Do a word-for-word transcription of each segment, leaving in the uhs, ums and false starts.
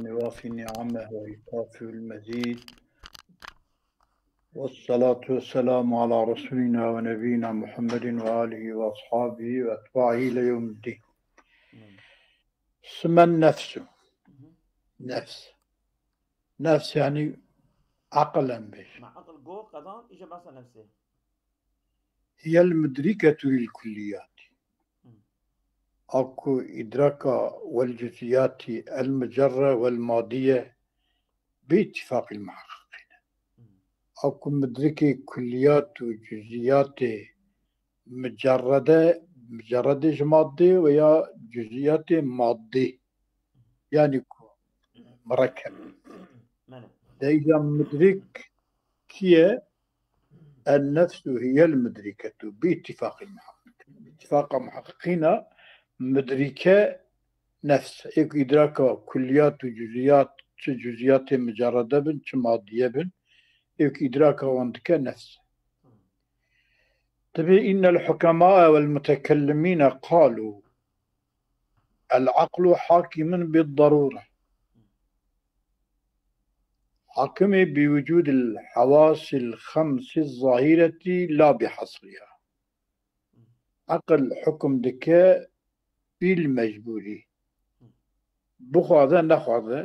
يوافي نعمه ويكافئ المزيد. والصلاة والسلام على رسولنا ونبينا محمد وآله وأصحابه وأتباعه إلى يوم الدين. Simen nefsu. Nefs. Nefs yani akıl em bêjin. Ma aqil go qedan, îje behsa nefsê. Hiye l-mudrîketu lil kulliyatî. Hı. Aku îdraka wel cuziyatî el mucerre wel madiye bi ittifaqil muhaqqiqîn. Hı. Aku mudrikê kulliyat û cuziyatê mucerrede, mucerredê ji maddê veya cuziyatê maddê. Yani ku murekkeb. Belê. De îca mudrik kî ye? En nefsu hiyel mudriketu bi ittifaqil muhaqqiqîn. Bi ittifaqa muhaqqiqîna mudrike nefs. Ê ku îdraka kulliyat û cuziyat, çi cuziyatê mucerrede bin, çi madiye bin, ê ku îdraka wan dike nefs. Tabi innel hukema vel mutekellimîne qalu el aqlu hakimun bid darure. Hakimê bi wucudil hevasil xemsi zahireti la bi hasriha. Aqil hukum dike bil mecburî. Bixwaze nexwaze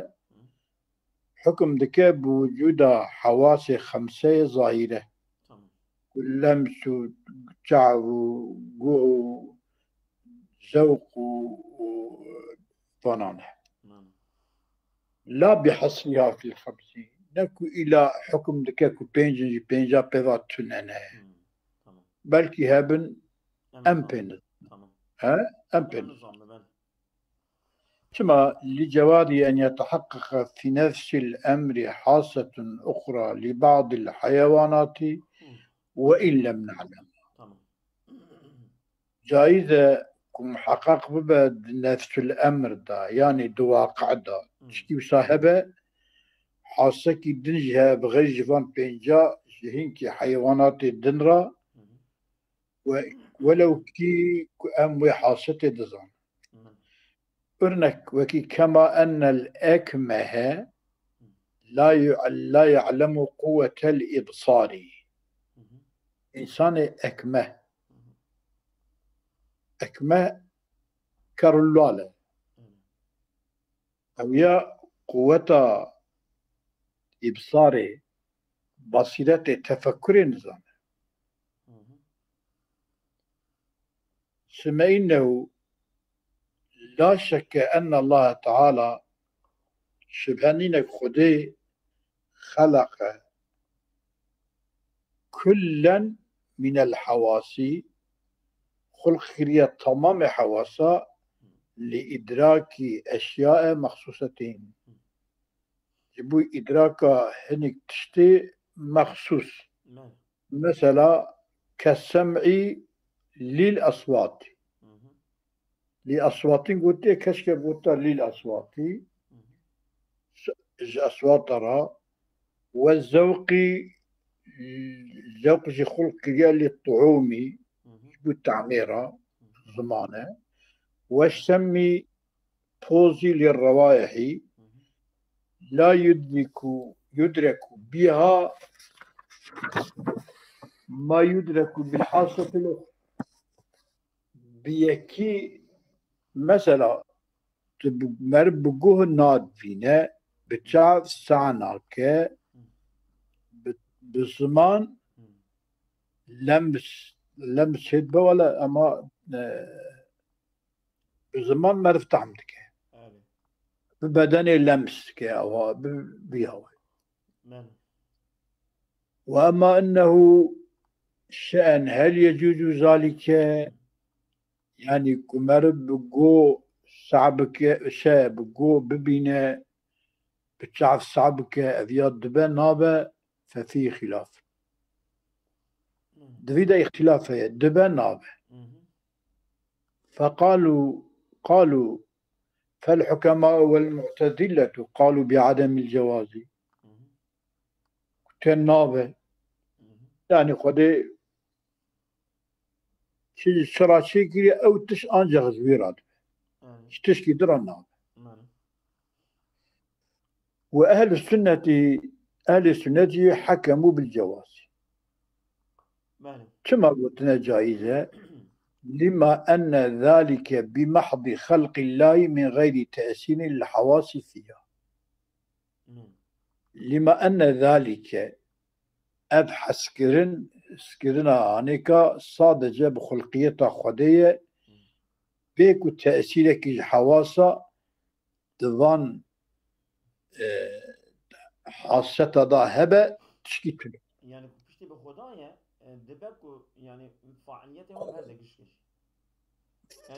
hukum dike bi wucuda hewasê xemseyê zahîre. Tamam. Ku lems û çav û guh û zewq û, û vanan e. Tamam. La bi hesriha fil xemsî. Ne ku îla hukum dike ku pênc in ji pênca pêva tune ne. Hmm. Tamam. Belkî hebin em pê nizan. Tamam. He? Em pê nizan. Çima? Li cewazî en yeteheqqeqe fî nefsil emrî hasetun uxra li ba'dil heyewanatî ve in lem ne'lem. Tamam. Caiz e ku muheqeq bibe di nefsul emr de, yanî di waqi de. Hı. Tiştî wisa hebe, hasekî din jî hebe, bi xêr ji van pênca ji hinkî heywanatê din re, Hı hı. We-, welew kî ku em wê hasetê dizanin. Hı. Örnek wekî kema ennel ekmehe la yu-, la ya'lemu quwwetel ibsari. Hı hı. Însanê ekmeh. Hı hı. Ekmeh kerulal e. Hı. Ew ya quweta îbsarê, basîretê, tefekurê nizane. Hı hı. Sümme innehu la şekke enne Allahe Teala, şübhe nîne ku Xwedê xeleqe kullen minel hewasî, xulq kiriye tamamê hewasa li îdrakî eşyae mexsusetin. Ji bo îdraka hinek tiştê mexsus. Mesela, kesem'î lil eswat. Hı hı. Lil eswatin gotiye, keşke bota lil eswatî. Hı hı. Ji eswata ra. Ve zewqî, zewq jî xulq kiriye li tuumî, Hı hı. ji bo tamê ra, Hı hı. Zimane. Ve şemmî pozî li rewaihî. Hı hı. La yudriku, yudreku biha ma yudreku bil hasetil uxra. Bi yekî, mesela, tu bi, meriv bi guh nadibîne, bi çav sah nake, bi, bi ziman lems, lems hêt be wele, ema, e, bi ziman meriv tehm dike. Belê. Bi bedenê lems dike, ewa, bi, bi hawayê. Belê. Ve emma ennehu şe'en hel yecuzu zalike, yani ku meriv bi go sah bike, şe bi go bibîne, bi çav sah bike, ev ya dibe nabe, fe fî xilaf. Hı. Di vî de îxtilaf heye, dibe nabe. Hı hı. Feqalu, qalu, fel hukema vel mu'tezilletu qalu bi ademil cewazî. Hı hı. Te nabe. Hı hı. Yani Xwedê çi, çi ra çêkiriye, ew tişt ancak ji wî ra dibe. Hı hı. Ji tişkî din ra nabe. Hı hı. Ve ehlü sünneti, ehlü sünnet jî hekemû bil cewazî. Belê. Çima gotine caiz e? Lima enne zalike bi mahdi halqillahi min gayri tesîrin lil havasi fiha. Hmm. Lima enne zalike, ev hezkirin, hezkirina anêka sadece bi xulqiyeta Xwedê ye, bê ku tesîrekî ji hewasa di van, e, haseta da hebe, tişkî tune. Yani ku piştî bi Xweda ye, e, dibe ku yani faaliyetê wan her de giş giş.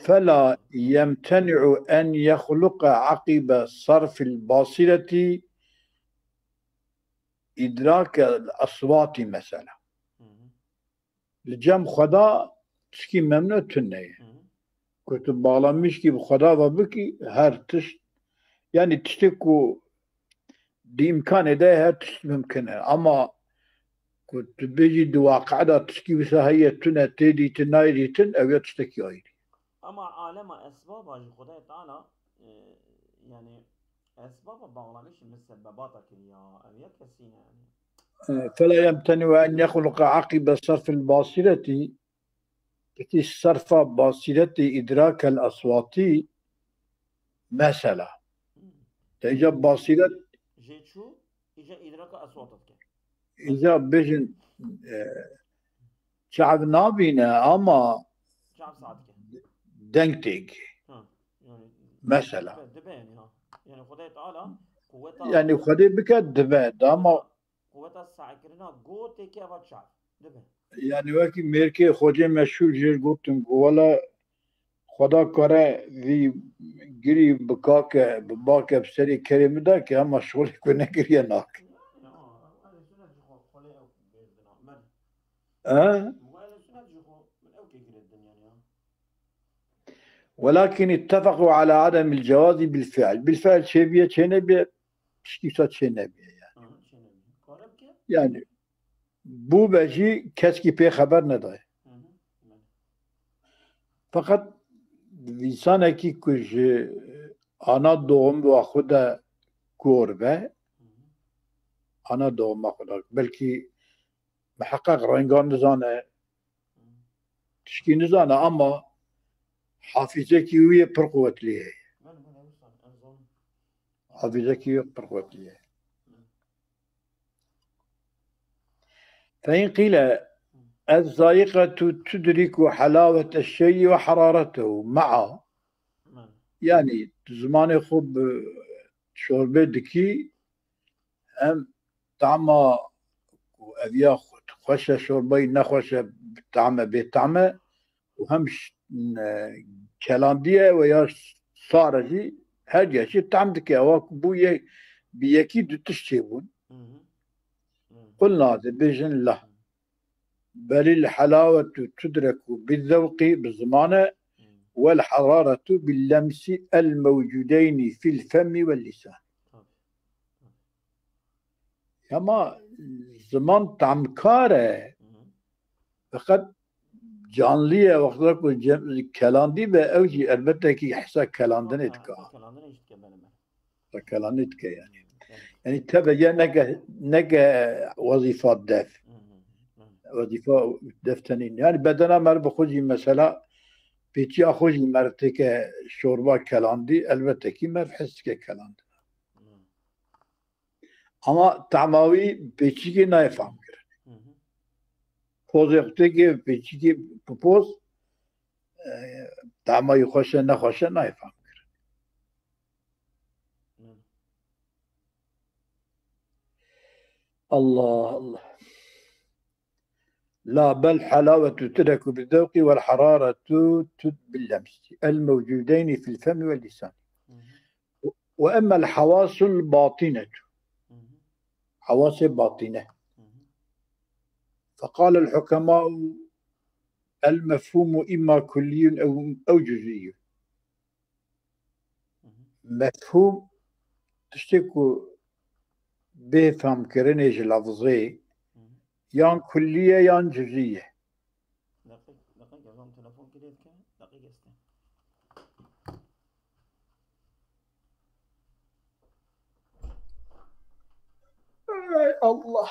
Fela yemteni'u en yexluqa aqibe sarfil basireti idrakel aswati mesela. Hı hı. Li cem Xweda tişkî memnû tune ye. Hı hı. Ku tu bağlanmışkî bi Xweda ve bikî, her tişt, yani tiştê ku di îmkanê de her tişt mimkin e. Ama ku tu bêjî di waqe de tişkî wisa heye tune tê dîtin, nayê dîtin, ew ya tiştekî ayrî. Ama alema esbaba ji Xwedayê Teala, e, yani esbaba bağlanışî misebebata kiriya, ev ya kesî ne yani. E, fela yemteni ve en yexluqa aqibe sarfil basireti, peki sarfa basireti idrakel aswati mesela. Hmm. Te îca basiret Jê çû, îca îdraka eswata dike. Îca bêjin, e, çav nabîne ama Çav saet dike. Deng têk. Ha, yani Mesela. Dibe, dibe yani ha. Yani Xwedê Teala kuvveta Yani Xwedê bike dibe, ama Quveta sehkirina gotê ke eva çav. Dibe. Yani wekî mêrkê xocê meşhûr jêr gotin ku wela Xweda kare vî girî bi kake, bi bake bi serê kerê min de ke hema şolê ku negiriye nake. Ya, ehlê sünnet jî xwe, xwelê ew bêzdina. Belê. He? Ehlê sünnet jî xwe, min ew kê girêdin yani ya. Welakin ittefaqu ala ademil cewazi bil fiil. Bil fiil çêbiye, çênebiye, piştî wisa çênebiye yani. Aha, çênebiye. Kare bike? Yani bûbe jî keskî pê xeber nedaye. Hı hı. Feqet însanekî ku ji ana doğum ve xwe de kor be, Hı hı. ana doğuma xwe de, belkî miheqeq renga nizane, Hı. tişkî nizane ama hafîzekî wî yê pir quwetlî heye. Belê, belê, wisa, ez zanim. Hafîzekî wî pir quwetlî heye. Hı. Fe in qîle, ez zayiqetu tudriku helavete şeyi ve hararetehu ma'a. Hı. Yani, tu zimanê xwe bi çorbê dikî, hem tama ku ev ya xweş e, şorbayî nexweş e, bi tam e, bê tam e, û hem ş-, e, kelandî ye ve ya sar e jî, her ya jî tam dike. Ewa ku bû ye-, bi yekî du tişt çêbûn. Hı hı. Hı. Qulna, dibêjin la. Belil halavetu tudreku bi zewqî, bi ziman e, Hı. Wel hararetu bil lemsi el mewcudeyni fil femmi vel lisan. Tabii. Ama ziman tamkar e. Hı hı. Feqet canlî ye, wexta ku cem-, kelandî be, ew jî elbette ki hesa kelandinê dike. Ha, kelandinê jî dike, belê, belê. Hesa kelandinê dike yani. Evet. Yani tebe ye neke, neke wezîfa dev. Hı hı. Evet. Wezîfa dev tenîn. Yani bedena mer bi xwe jî mesela pêçiya xwe jî mer têke şorba kelandî, elbette ki mer hez dike kelandin. Hı. Ama tama wî pêçikê nayê fam kirin. Hı hı. Pozê xwe têkê pêçikê bipoz, e, tama wî xweş e, nexweş e, nayê fam kirin. Hı. Allah Allah. La bel halavetu tudreku bi zewqi vel hararetu tud bil lemsi. El mewcudeyni fil femi vel lisan. Hı hı. Ve emmel havasul batinetu. Hı hı. Havasê batine. Hı hı. Feqalel hukemau el mefhumu imma kulliyun ew, ew cüziyun. Hı hı. Mefhum tiştê ku bê femkirinê ji lafzê Hı hı. yan kullî ye yan cüzî ye. Deqîq, deqîq, ez telefon kirê dike, deqîq este. Allah.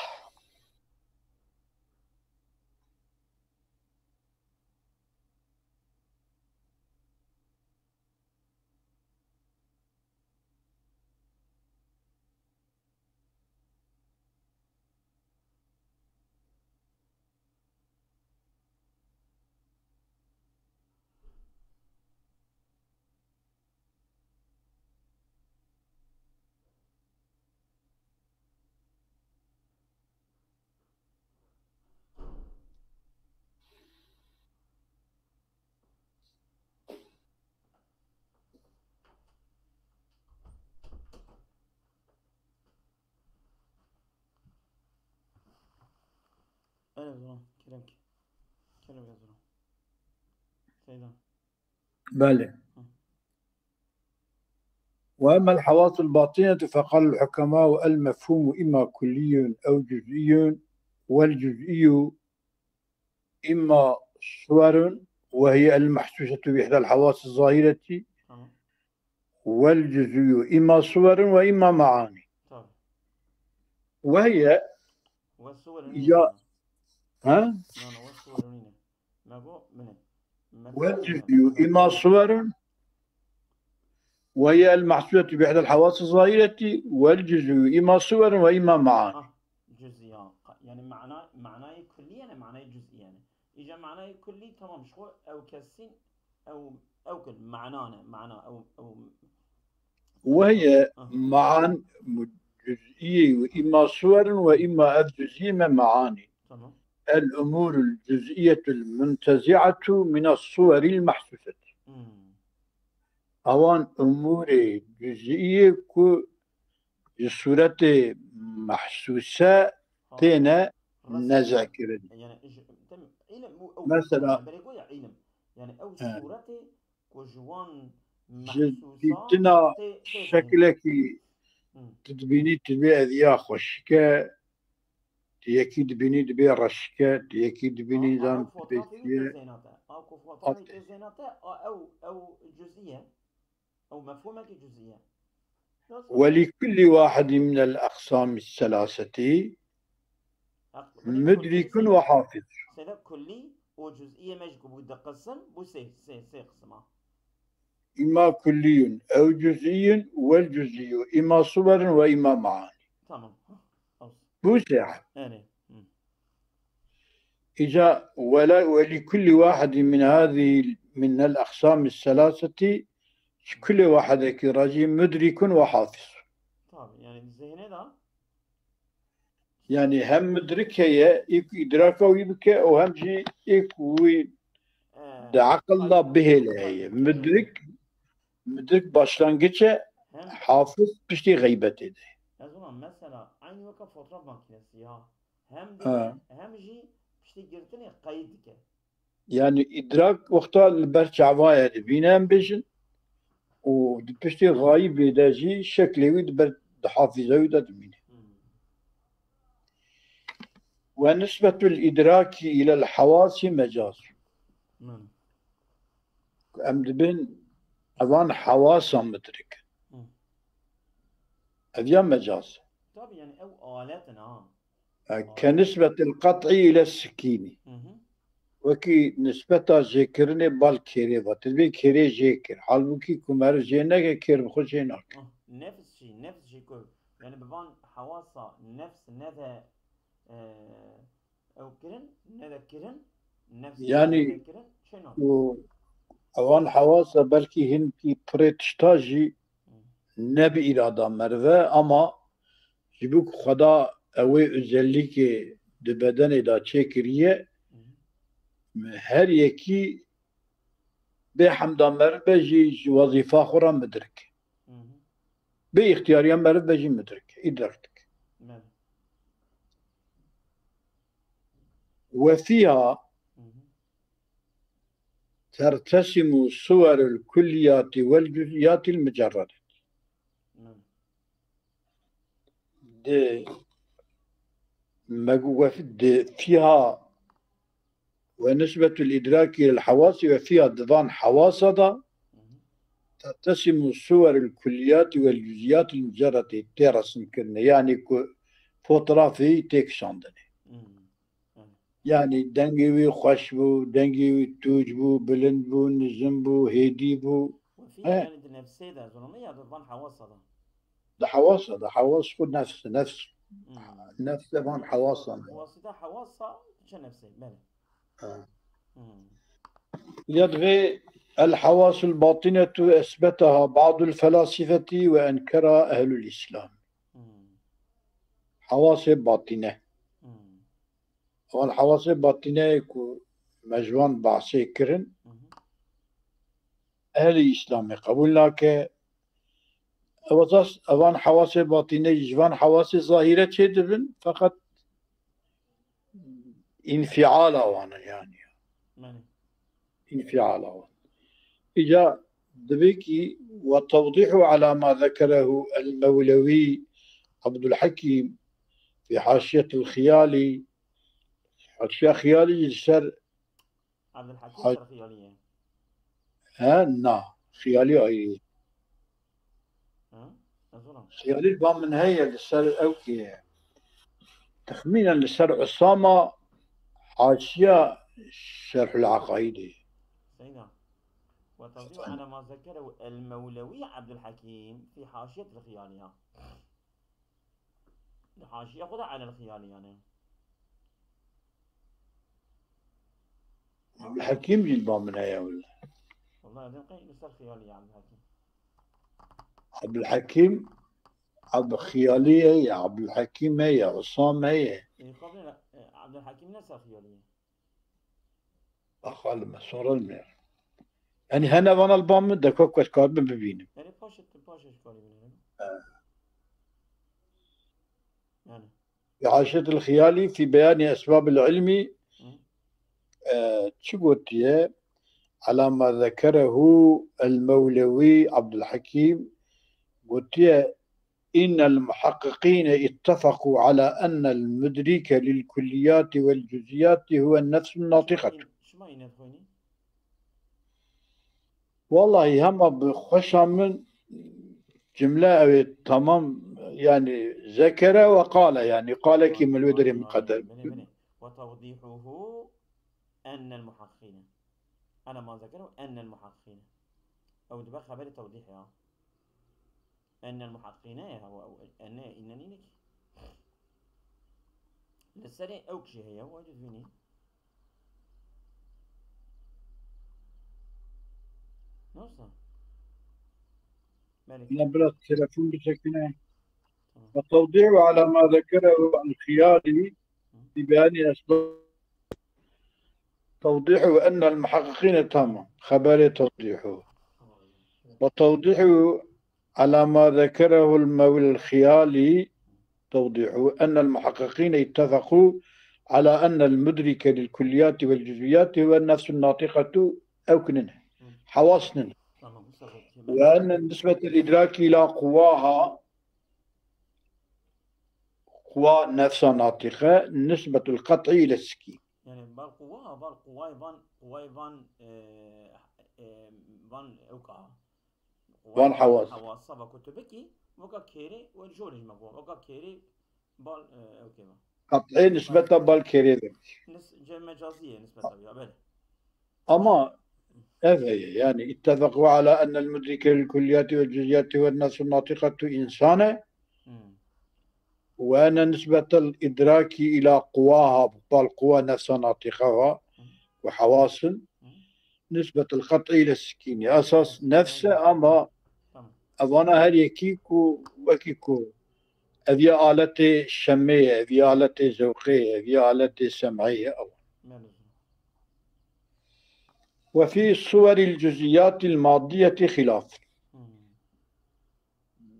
Alo, Zura, kerem ki. Kerem ya Zura. Seyda. بلى. وأما الحواس الباطنة فقال الحكماء: المفهوم إما كلي أو جزئي، والجزئي إما صور وهي المحسوسة بإحدى الحواس الظاهرة، Tamam. والجزئي إما صور وإما معاني. Tamam. وهي Ve suwarun ya, ha? No, no, ve suwarun yine. Me got min e. Me والجزئي إما صور وهي المحسوسة بإحدى الحواس الظاهرة، والجزئي إما صور وإما معاني. Ah, cüz'i ya. Yani mana, manayê kulli yani manayê cüz'i yani. Îca manayê kulli tamam, ji xwe ew kesîn, ew, ew kul mana ne, mana, ew, ew وهي Aha. معا جزئية وإما صور وإما الجزئية من معاني. Tamam. الأمور الجزئية المنتزعة من الصور المحسوسة. Hmm. Ewan umûrê cüz'iyê ku ji sûretê mehsûse Ha. têne Rast. nez'kirin. Yani, j-, tem-, îlim û ew Mesela, berê goya îlim. Yani, ew He. sûretê ku ji wan ji mehsûsa dîtina tê, tê şeklekî Hmm. tu dibînî, tu dibê ev ya xweşik e, tu yekî dibînî dibê reşik e, tu yekî dibînî Ama zan ew dibê fotoğrafê wî çi ye. Tê zênate. A ku fotoğrafê Aferin. tê zênate, a ew, ew cüz'i ye. Ew mefhûmekî cüz'i ye. Nasıl? ولكل واحد من الأقسام الثلاثة Haq, mudrikun مدرك sê, وحافظ. Sêde kullî û cüz'iyê me jî ku bû di qisim, bû sê, sê, sê qisima. إما كلي أو جزئي والجزئي إما صور وإما معاني. Tamam. Olsun. Bu şey. Yani. Hı. إذا ولا، ولكل واحد من هذه، من الأقسام الثلاثة، كل واحد كي راجي مدرك وحافظ. Tabii, yani zihne de Yani hem mudrik heye, ê ku îdraka wî bike û hem jî ê ku wî Ee, di aqil de bihêle heye. Mudrik, mudrik başlangıç e, Hem hafiz piştî xeybetê de. Ez ona mesela aynı weke fotoğraf makinesi ya. Hem Ha. dike, hem jî piştî girtinê qeyd dike. Yani îdrak wexta li ber çava ye dibîne em bêjin û di piştê xayibê de jî şeklê wî di ber, di hafîze wî de dimîne. Hmm. Ve nisbetul îdrakî ilel hewasî mecaz. Hmm. Em dibin evan hewasa mudrik. Hmm. Ev ya mecaz. Tabii yani ew alet in ha. E, ke nisbetil qet'î ile sikînî. Hı hı. Wekî nisbeta jêkirinê bal kêrê va. Tu dibê kêrê jê kir. Halbûkî ku meriv jê neke, kêr bi xwe jê nake. Ah, nefs jî, nefs jî ku, yani bi van hewasa nefs ne de, e, ew kirin, ne de kirin, nefs Yani ne de kirin, çê nake. û ewan hewasa belkî hinkî pirê tişta jî Hı. ne bi îrada meriv e, ama ji bo ku Xweda ew ê özellikê di bedenê de çêkiriye, Hı. her yekî bê hemda meriv be jî ji wezîfa xwe re mudrik. Hı hı. Bê îxtiyariya meriv be jî mudrik, îdrak dik. Belê. Ve fîha Hı hı. tertesimu suwerul kulliyati vel cüz'iyati mucerrede. Hı. Di, meg-, ve fi-, di fîha ve nisbetul îdrakî lil hewasî ve fîha di van hewasa da Hı hı. tertesimu suwerul kulliyati vel cüz'iyati mucerrede tê resimkirine. Yani ku fotoğrafê wî tê kişandinê. Hmm. Yani dengê wî xweş bû, dengê wî tûj bû, bilind bû, nizim bû, hêdî bû. Wefî, he, yani di nefsê de zû ne ya di van hewasa de? Di hewasa de, hewas xwe nefs, nefs. Hmm. Nefs de van hewasa ne. Wasita hewasa diçe nefsê, belê. Ha. Hmm. Ya divê الحواس الباطنة أثبتها بعض الفلاسفة وأنكرها أهل الإسلام. Hmm. Hewasê batîne. Hmm. Wan hewasê batîneyê ku me ji wan behsê kirin, mhm, ehlê Îslamê qebûl nake. Ew esas evan hewasê batîne ji van hewasê zahîre çêdibin, feqet înfiala wan e yani. Belê. Înfiala wan. Îca divê kî وتوضيح على ما ذكره المولوي عبد الحكيم في حاشية الخيالي. Haşiya Xiyalî jî li ser Abdulhakim ha- ser Xiyalî ye. He, na. Xiyalî ayrî. Hı? Ez olam. Xiyalî ba min heye li ser ew kê. Texmînen li ser Usama haşiya Şerhul Aqaîdê. Seyda. وتوضيح على ما ذكره المولوي عبد الحكيم في حاشية الخيالي. Di haşiya xwe de Elel Xiyalî yani. Abdulhekîm jî li ba min heye wele. Wallahî din qey li ser Xiyalî ya Abdulhekîm. Abdulhekîm, Ab-, Xiyalî heye, Abdulhekîm heye, Usam heye. Ê, xwe bê, e, Abdulhekîm ne ser Xiyalî ye? Axalime, sonra me. Yani hene vana li ba min de ku ez karibim bibînim. Yani paşê tu paşê ji karî binêrim. He. Yani. في حاشية الخيالي في بيان أسباب العلم, hı, e, çi gotiye? على ما ذكره المولوي عبد الحكيم, gotiye, إن المحققين اتفقوا على أن المدرك للكليات والجزئيات هو النفس الناطقة. Şima yine dixwînî? Wallahî hema bi xweşa min cimle ew ê tamam, yani zekere ve qale, yani qalekî min li wê derê miqeder. Belê, belê. وتوضيحه أن المحققين. أنا ما ذكره أن المحققين. Ew dibe xeberê tewdîh ya. Ennel muhakkîne ya, ew, ew, enne, îne nîne kî. Li serê ew kişî heye, ew dibînî. Nasıl? Melek. Lan biraz telefon bisekine. Tamam. وتوضيح على ما ذكره الخيالي في بيان أسباب توضيح أن المحققين, tamam. Xeberê tewdîhu. وتوضيح على ما ذكره المولى الخيالي, توضيح أن المحققين اتفقوا على أن المدرك للكليات والجزئيات هو النفس الناطقة, ew ki nine. Hewas nine. Tamam, Mustafa. وأن نسبة الإدراك إلى قواها, quwa nefsa natiqe, نسبة القطع إلى السكين. Yani, bal quwa, bal quwayê van, quwayê van, e, e, van ewka. Van hewas. Hewasa va ku tu bikî, weka kêrê, we jor ji me got, weka kêrê bal, e, ewkê va. Qat'ê nisbeta bal kêrê de. Nis-, ce mecazî ye nisbeta ya, belê. Ama ev heye, yani, اتفقوا على أن المدرك للكليات والجزئيات هو النفس الناطقة إنسانة. Hmm. وأن نسبة الإدراك إلى قواها, bal quwa nefsa natiqe va, hmm, û hewasin, hmm, نسبة القطع إلى السكين. Esas nefs e ama, tamam, evana her yekî ku, wekî ku, ev ya aletê şemê ye, ev ya aletê zewqê ye, ev ya aletê sem'ê ye, ew. Belê. وفي صور الجزئيات المادية خلاف. Hmm.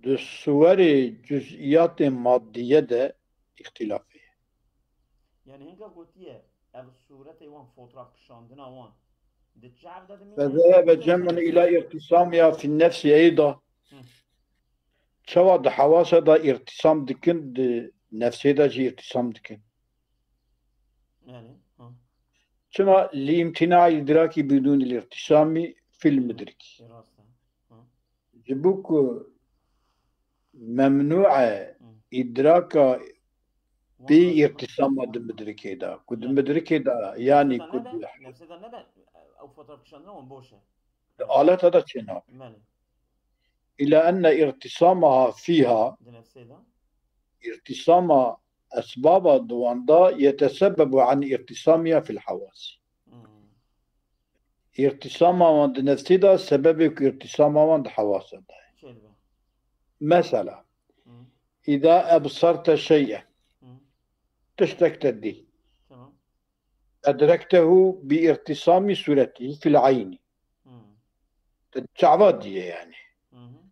Di suwerê cüz'iyatê maddiye de îxtîlafê ye. Yani hinka gotiye, ev sûretê wan, fotoğraf kişandina wan, di çi ev de dimîne? فذهب جمع إلى ارتسامها في النفس أيضا. Hı. Çawa di hewasa de îrtisam dikin, di nefsê de jî îrtisam dikin. Yani, ha. Çima? لامتناع الإدراك بدون الارتسام في المدرك. E, rast e. Ha. Ji bo ku memnû e, hı, îdraka Pê îrtîsama di midrikê de. Ku di midrikê de, yanî ku di nebe, nefsê de nebe, ew fotoğraf kişandina wan boş e. Di aleta de çênabe. Belê. Îla enne îrtîsamaha fîha, Di nefsê de. Îrtîsama esbaba di wan de yetesebbebu an îrtîsamiha fil hewasî. Hmm. Îrtîsama wan di nefsê de sebebê ku îrtîsama wan di hewasa de ye. Çêdibe. Mesela, Hmm. îda ebsarte şey'e, Hmm. Tiştek te dî. Tamam. Edrektehu bi îrtîsamî sûretî fil eynî. Hmm. Te çava diye yani. Hı hı.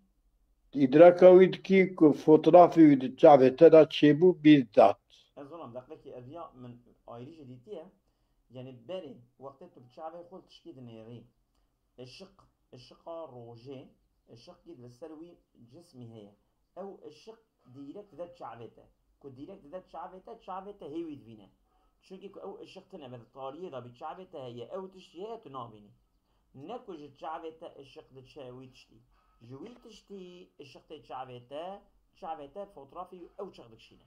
Îdraka wî dikî ku fotoğrafê wî di çavê te de çêbû bîr dat. Ez zanim, deqekî ev ya min ayrî jî dîtiye. Yani berê, wextê tu bi çavê xwe tişkî dinêrî. Işiq, ışiqa rojê, ışiqkî li ser wî cismî heye. Ew ışiq dîrek dide çavê te. Ku dîrek dide çavê te, çavê te hê wî divîne. Çunkî ku ew ışiq tine ve di tariyê de bi çavê te heye, ew tiştî heye tu nabînî. Ne ku ji çavê te ışiq diçe wî tiştî. Ji wî tiştî ışiq tê çavê te, çavê te fotoğrafî ew çiq dikişîne.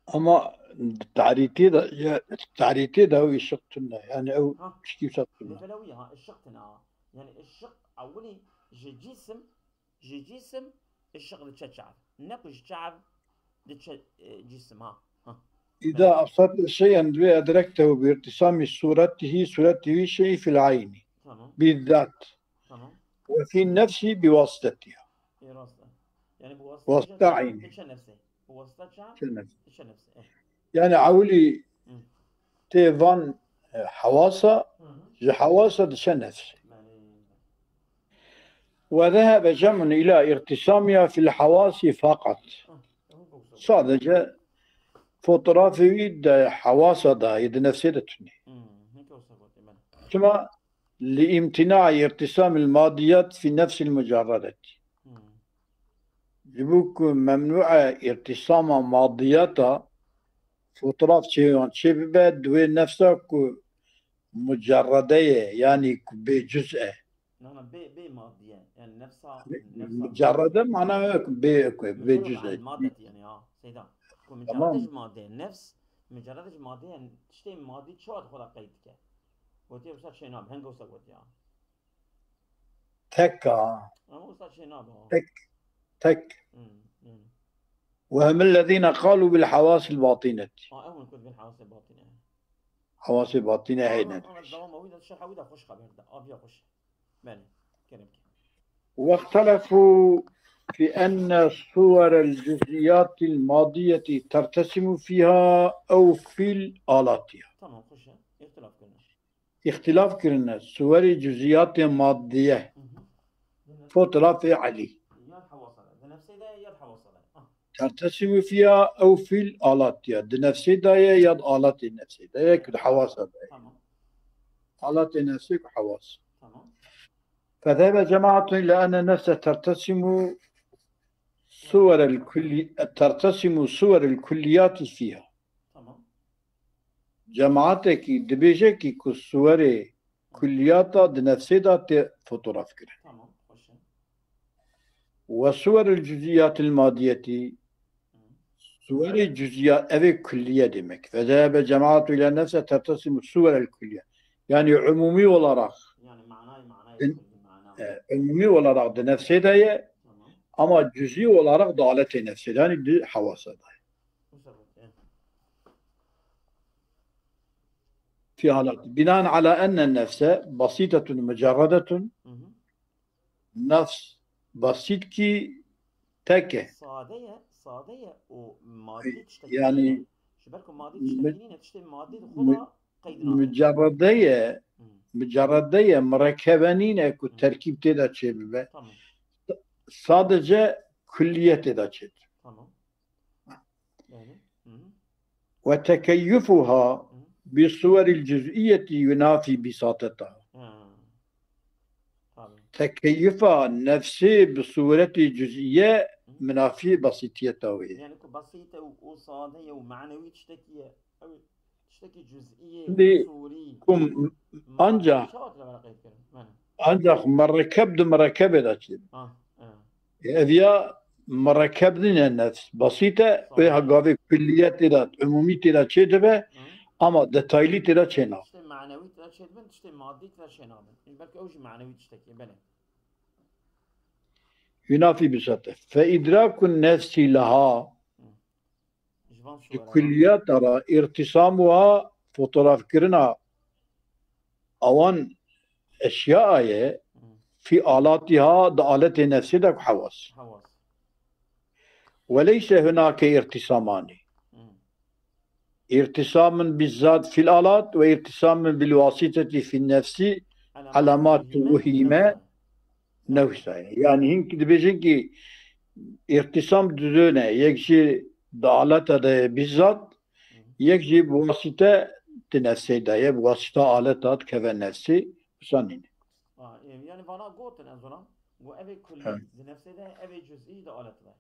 Ama tarîtê de, ya, tarîtê de ew ışiq tune. Yani ew Ha. tiştî wisa tune. Lê bela wî ha, ışiq tine ha. Yani ışiq ewilî ji cisim, ji cisim ışiq diçe çav. Ne ku ji çav diçe, e, cisim ha. Ha. Îda absarte şey'en ve edrektehu bi îrtîsamî sûretihî, sûretihî şey'î fil eynî. Tamam. Bizzat. Tamam. Ve fî nefsî bi wasitetiha. Ê rast e. Yani bu Wasita wasita aynı. Diçe nefsê. Bu wasita çav Diçe nefsê. Diçe nefsê. Eh. Yani ewilî Hı. tê van, e, hewasa, Hı hı. ji hewasa diçe nefsê. Belê. Ve zehebe cem'un ila îrtîsamiha fil hewasî fakat. Hı. Hı. Sadece fotoğrafê wî de hewasa de, yê di nefsê de tune. Hı. Hinek wisa gotî, belê. Çima? Li îmtinaî îrtîsamil madiyat fî nefsil mucerredet. Hı. Ji bo ku memnû e îrtîsama madiyata fotoğraf çêyan çê bibe, di wê nefsa ku mucerrede ye, yanî ku bê cuz e. Na, na, bê, bê madî ye. Yani nefsa, nefsa. Mucerrede mana ye ku bê, ku bê cuz e. Mucerred an madde yani ha, Seyda. Ku Tamam. Mucerred ji madde, nefs, mucerred ji madde yani tiştê madî çawa di xwe de qeyd dike. Gotiye wisa çênabe, henge wisa gotiye. Tek a. Ama wisa çênabe ha. Tek. Tek. Hmm, hmm. Ve hemellezîne qalû bil hewasil batînetî. Ha, ew hûn ku dibên hewasê batîne. Hewasê batîne heyne. Ama, ama dewama wî de, şerha wî de xweş xeber de. Aviya xweş. Belê. Kerem ke. Wextelefû fi enne suwerel cuz'iyatil madiyetî tertesimu fîha ew fil alatiha. Tamam, xweş e. Îxtilaf kirine. Îxtilaf kirine. Suwerê cuziyatê maddiye. Hı hı. Fotoğrafê Elî. Yad hewasa de. Di nefsê de ye, yad hewasa de. Ah. Tertesimu fîha ew fil alatiha. Di nefsê de ye, yad alatê nefsê de ye, ku di hewasa de ye. Tamam. Alatê nefsê ku hewas. Tamam. Fezehebe cemaatun ila enne nefse tertesimu suwerel kulli-, tertesimu suwerel kulliyati fîha. Tamam. Cemaatekî dibêje kî ku suwerê kulliyata di nefsê de tê fotoğraf kirin. Tamam, xweş e. Ve suweril cüziyatil madiyetî, Hı. Suwerê cüziya, evê kulliye demek. Ve zehebe cemaatu ile nefse tertesimu suwerel kulliye. Yani umumi olarak, Yani manayı, manayı, en-, kulli mana. E, umumi olarak da nefsê de ye, Tamam. Ama cüzi olarak da aletê nefsê de, yani di hewasa da ye. Bu sefer, evet. Fi halat. Binaen ala enne nefse basitetun mucerredetun. Hı hı. Nefs basit kî tek e. Sade ye, sade ye û madî tiştekî Yani nîne. Ji ber ku madî tiştekî nîne, tiştê madî di xwe de qeyd nake. Mucerrede ye, Hı. Mucerrede ye, mirekebe nîne ku Hı. Terkîb tê de çêbibe. Tamam. Sadece kulliye tê de çêdibe. Tamam. Yani, hı hı. Ve tekeyyufuha Hı. Bi suweril cüz'iyeti yunafî bisateta. Ha. Tabii. Tekeyyufa nefsê bi suretê cüz'iye Hı. Minafî basitiyeta wê. Yani ku basît e û, û sade ye û manewî tiştekî ye. Ew tiştekî cüz'î ye, Şimdi surî, kum maddi ancak, çawa tira qeyd kirin? Yani. Ancak merekeb di merekebê de çê. Ha, evet. E, ev ya mirekeb nîne nefs. Basît e, wê ha gavê kullîye tê de, umûmî tê de çê dibe, ama detaylî tê de çê nabe. Tiştê manewî tê de çê dibin, tiştê madî tê de çê nabin. Belkî ew jî manewî tiştekî ye, belê. Yunafî bisate. Fe îdrakun nefsî leha. Ji van Di suwere. Kulliyata re îrtîsamuha, fotografkirina awan eşya ye, Hmm. Fî alatiha, di aletê nefsê de ku hewas. Hewas. Weleyse hunake îrtîsamanî. Hmm. Îrtîsamun bizzat fîl alat ve îrtîsamun bil wasîtetî fî nefsî alamat wuhîme. Newsa ye. Yanî hinkî dibêjin kî îrtîsam di dû ne, yek jî di aleta de ye bizzat, yek jî bi wasîte di nefsê de ye, bi wasîta aleta dikeve nefsê, wisa nîne. Ha, e, yanî vana gotin ez ona, got ev ê kullî di nefsê de, ev ê cüzî di aleta de.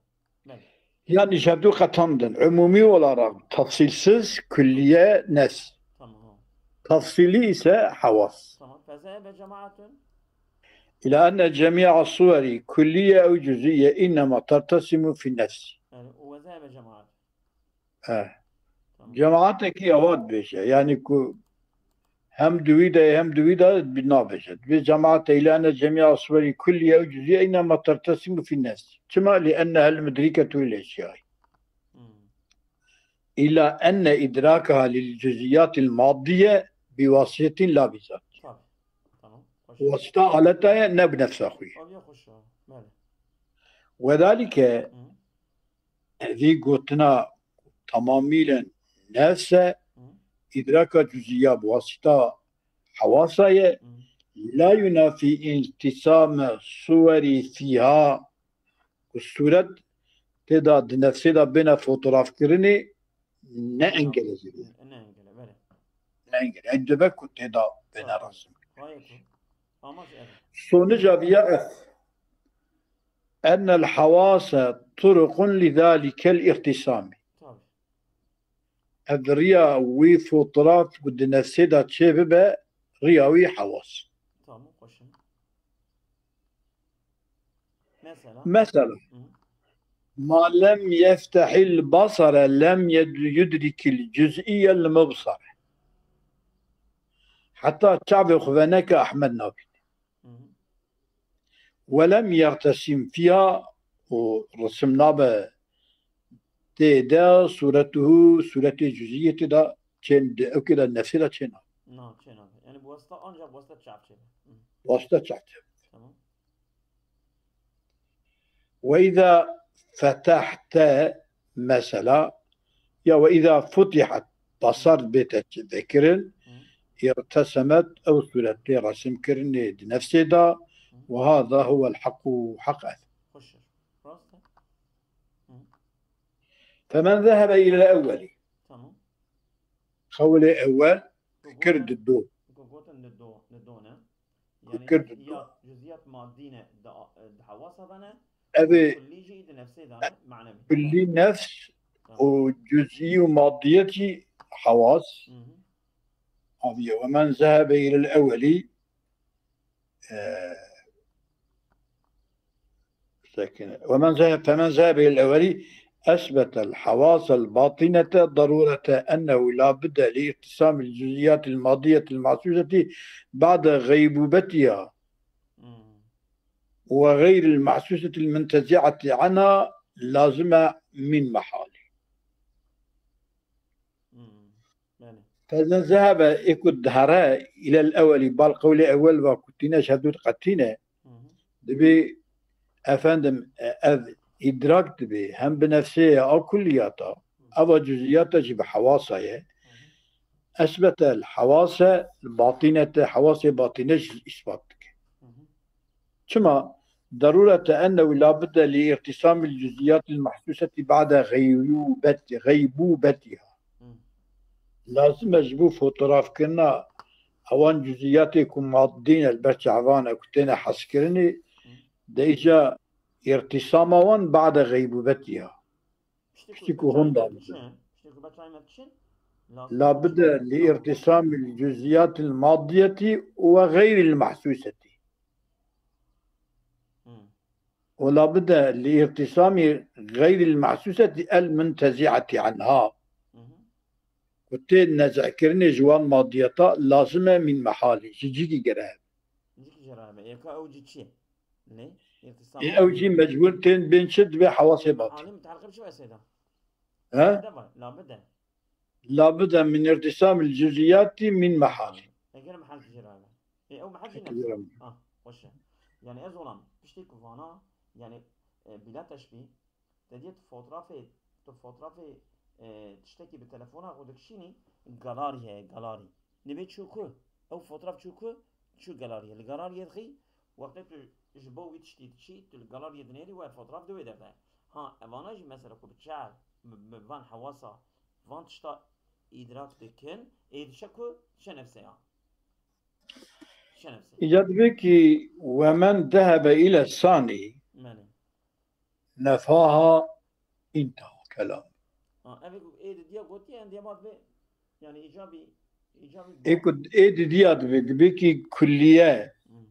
Belê. Yanî ji hevdû qetan din. Umûmî olarak tefsîlsiz, kulliye, nefs. Tamam. Tefsîlî ise hewas. Tamam. Fezehebe cemaatun. Ila enne cemî'a suweri kulliye ew cüzîye innema tertesimu fî nefsî. Yani, û vezehebe cemaat. He. Tamam. Cemaatekî ewa dibêje. Yanî ku hem di wî de ye, hem di wî de bi nabêje. Dibê cemaate ila enne cemî'a suweri kulliye ew cüzîye innema tertesimu fî nefsî. Çima? Li enne hel mudrîketu lil eşyayî. Hmm. Ila enne idrakaha lil cüzîyatil maddiye bi wasîtetin la bizzat. Tabii. Tamam. Hoş. Wasîta aleta ye, ne bi nefsa xwe ye. Tabii, hoş ya. Belê. Wedalike, Hmm. Vî gotina tamamîlen nefs e, Hı. Îdraka cüzîya bi wasîta hewasa ye, Hı. La yunafî îltîsame suwerî fîha, ku sûret tê de di nefsê de bêne fotografkirinê ne engel e zî. Ne engel e, belê. Ne engel e. Ey dibe ku tê de bêne Tabii. resim. Gayet iyi. Amaç evet. Sonuca viya ev. Ennel hewase turuqun li zalikel îrtîsamî. Tabii. Ev riya wî fotoğraf ku di nefsê de çê bibe, riya wî hewas. Tamam, hoş. Mesela? Mesela, Hı. Ma lem yeftehil basare lem yed-, yudrikil cüz'iyel mubsare. Heta çavê xwe veneke Ahmed nabîne. Hı hı. Welem yertesim fiha, û resim nabe tê de, suretuhu, suretê cüziyê tê de çên, di ewkê de nefsê de çêna. Na, çêna. Yani bu hasta ancak bu hasta çarçe. Hı. Bu hasta çarçe. Tamam. Ve izâ fetahte mesela, ya ve izâ futihat, basar bête vekirin, Hı. irtesemet, ew suretê resim kirinê di nefsê de, Hı. Ve hâzâ huvel haqqu, haq ev. Hoş. Rast e. Hı. Femen zehebe ilel ewwelî. Tamam. Qewlê ewwel Bu kir gotin, di do. Bu gotin di do, di do ne? Yani kir di do. Ya cüziyat madî ne di, di hewasa de ne? Ev ê kullî jî di nefsê de ne, manevî. Kullî nefs Tamam. û cüzî û madiyet jî hewas. Hı hı. Aviye. Ve men zehebe ilel ewwelî, e, sekine. Ve men zehebe, femen zehebe ilel ewwelî esbetel hewasel batinete darurete ennehu la budde li irtisamil cüziyatil madiyetil mahsuseti ba'de geybubetiha. Hmm. Ve geyril mahsusetil muntezi'ati anha lazime min mehali. Hmm. Yani. Fezin zehebe ê ku dihere ilel ewelî, bal qewlê ewel va ku tîne ji hevdû diqetîne. Hı hı. Dibê efendim, e, ev îdrak dibê hem bi nefsê ye a kulliyata, Hı. eva cüziyata jî bi hewasa ye. Hı hı. Esbetel hewase batînete, hewasê batîne jî îspat dike. Hı hı. Çima? Darurete ennehu la budde li irtisamil cüziyatil mahsuseti ba'de geybubet-, geybubetiha. Hı. Lazim e ji bo fotografkirina ewan cüziyatê ku madî ne li ber çavan e ku têne hezkirinê, Hı. de îca îrtisama wan ba'de geybubetiha. Piştî ku hûn damizin. La budde li irtisamil cüziyatil madiyeti ve geyril mahsuseti. Hmm. ولا بد لارتسام غير المحسوسة المنتزعة عنها. Ku tê nez'kirinê ji wan madiyeta lazim e min mehalî, ji cîkî gere hebe. Cîkî jê re hebe. Ê ka ew cî çi ye? Lê irtisam Ê ew cî mecbûr tên bên çi dibe hewasê batîn. Alî muteleqe bi çi ve Seyda? He? Deva, labide. Labide min irtisam il cüziyatî min mehalî. Eger mehal jê re hebe. Ê ew mehal jî Peki, nefs. Jê re. Ah, xweş e. Yani ez olan piştê ku vana, yani, e, bila teşbîh, Te dî tu fotrafê, tu fotrafê, e, tiştekî bi telefona xwe dikişînî, galarî heye, galarî. Nibê çû ku? Ew fotraf çû ku? Çû galariyê. Li galariyê dixî, wextê tu ji bo wî tiştî diçî, tu li galariyê dinêrî, we fotraf di wê derve. Ha, evana jî mesela ku bi çav, bi, bi van hewasa, van tişta îdrak dikin, ê diçe ku? Diçe nefseya. Diçe nefseya. Îca dibê ki we men dehebe île sanî. Mene. Nefaha, intaha kelam. Ha, ev ku ê didiya gotiye, em diya mat be, yani îcabî, îcabî Ê ku ê didiya dibê, dibê ki kulliye Hmm.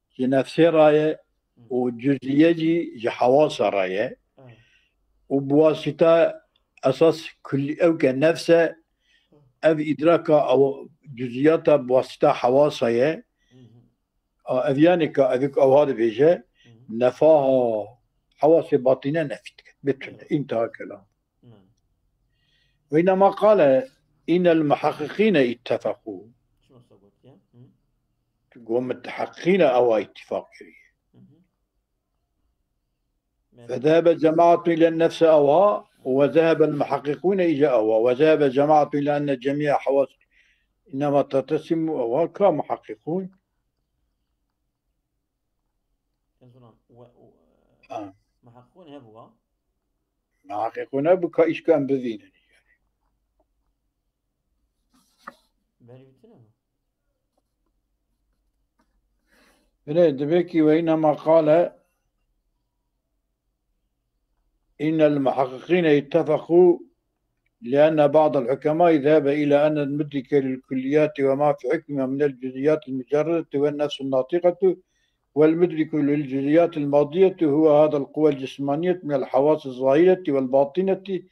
ji nefsê re ye Hmm. û cüziye jî ji hewasa re ye. Evet. Û bi wasîta esas kulli-, ew ke nefse, ev îdraka ew cüziyata bi wasîta hewasa ye. Mhm. A, ev yani ka, ev ka ew ha dibêje, Mhm. nefaha hewasê batîne nefî dike. Bitune, Evet. intiha kelam. Mhm. Ve inema qale inel muhaqqiqîne ittefeqû. Çi wasa gotiye? Hı? Go muteheqîne ewa îttifaq kiriye. Mhm. Fedehebe cemaatun ile nefse ewa ve zehebel muhaqqiqûne îce ewa ve zehebe cemaatun ile enne cemîa hewas inema tetesimu ewa ka muhaqqiqûn. Ez ona we, we, Ha. Muhaqqiqûn hebû ha? Muhaqqiqûn hebû ka îşka em bivînin. Berî wî tune bû. Belê, dibê ki ve inema qale inel muhaqqiqîne ittefeqû lienne ba'del hukemâi zehebe île ennel mudrike lil kulliyati ve ma fi hukmiha minel cüziyyatil mucerredeti ve nefsul natiqetu vel mudriku lil cüziyyatil madiyeti huve hadel quvel cismaniyet minel hevasi zahireti vel batineti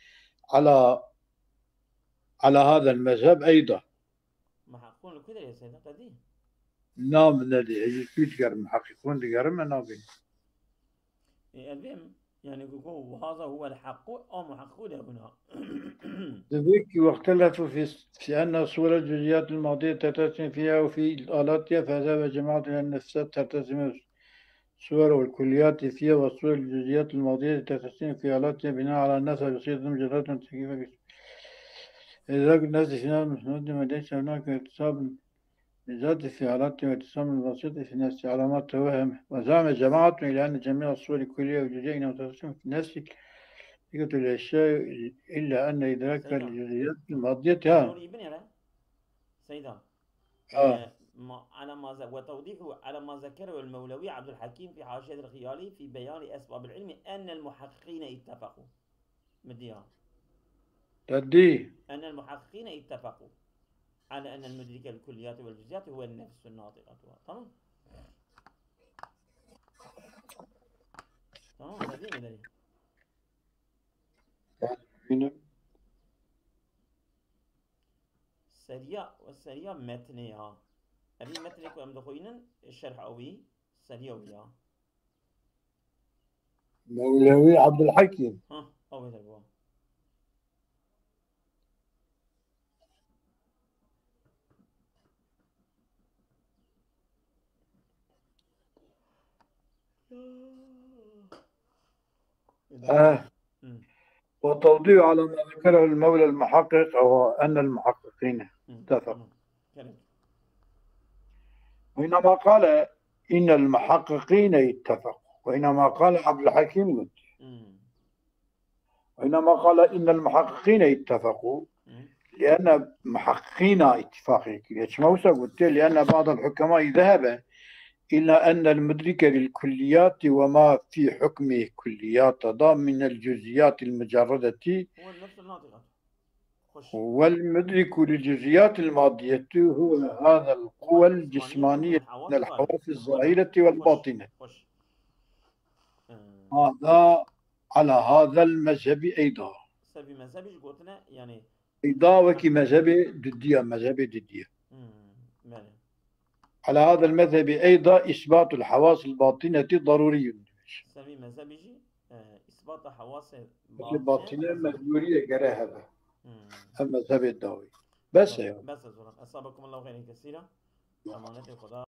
ala, ala hadel mezheb eyda. Muhaqqiqûn li ku derê Seyda Qedî? Na min nedî. Ez jî tu digerim. Muhaqqiqûn digerim, me nabînim. Ê, ez bêm, yani, ku, ku, haza huwel haqqu, a muhaqqiqûn hebûna. Dibê ki wextelefu fi, fi enne suwere cüziyatil madiye tertesim fiha ve fi alatiye fezebe cemaatun en nefse tertesim suwere vel kulliyati fiha ve suwere cüziyatil madiye tertesim fi alatiye bina ala nefse bi sıyatın mücerretun tekife bi. Ezrak nefsi final musnadin ve leyse hunake irtisabun Zati fi alati ve tisamul vasiyeti fi nefsi alamat tevehhem. Ve zame cemaatun ila enne cemi'a suweri kulliye ve cüz'e ine mutasifun fi nefsi. Dikkatul eşya illa enne idrakel Seyda. Cüz'iyet maddiyet ha. Doğru ibn yere. Seyda. Ha. Ee, ma, ala ma ze-, ve tevdihu ala ma zekerehu el Mevlevi Abdülhakim fi haşiyetil Hiyali fi beyani esbabil ilmi ennel muhakkikine ittefeku. Midiya. Te dî. Enel muhakikîne ittefeqû ala enel mudrike lil kulliyati vel cüziyati huwe nefsun natiqetu. Tamam. Tamam, te dî mi derî? Bînim. Seriya, seriya metnê ya. Evî metnê ku em dixwînin, şerh ewî, seriya wî ya. Mewlewî Abdulhekîm. Ha, ew ê de bû. Eh. Hı. وتوضيح على ما ذكره المولى المحقق أو أن المحققين Hı, اتفقوا. Tamam. Kerem. وإنما قال إن المحققين اتفقوا. وإنما قال عبد الحكيم قلت. Hmm. وإنما قال إن المحققين اتفقوا. Hmm. لأن محققين اتفاق. Çima wisa gotiye? لأن بعض الحكماء ذهب إلى أن المدرك للكليات وما في حكمه كليات ضمن الجزئيات المجردة هو النفس الناطقة. والمدرك للجزئيات المادية هو هذا القوى الجسمانية من الحواس الظاهرة والباطنة. Xweş. Ee, Hada ala hadel mezhebi eyda. Ser vî mezhebî jî gotine, yanî Eyda wekî mezhebê didiya, mezhebê didiya. Hmm, belê. Ala hadel mezhebi eyda isbatul hawasil batineti daruriyun. Ser vî mezhebî jî, e, îsbata hewasê Peki batine batine mezhebî. Mecburiye gere hebe. Hmm. Hem mezhebê dawî. Bes e ya. Bes e zoran. Esabekumullahu xeyren kesîra. Emanetê Xweda.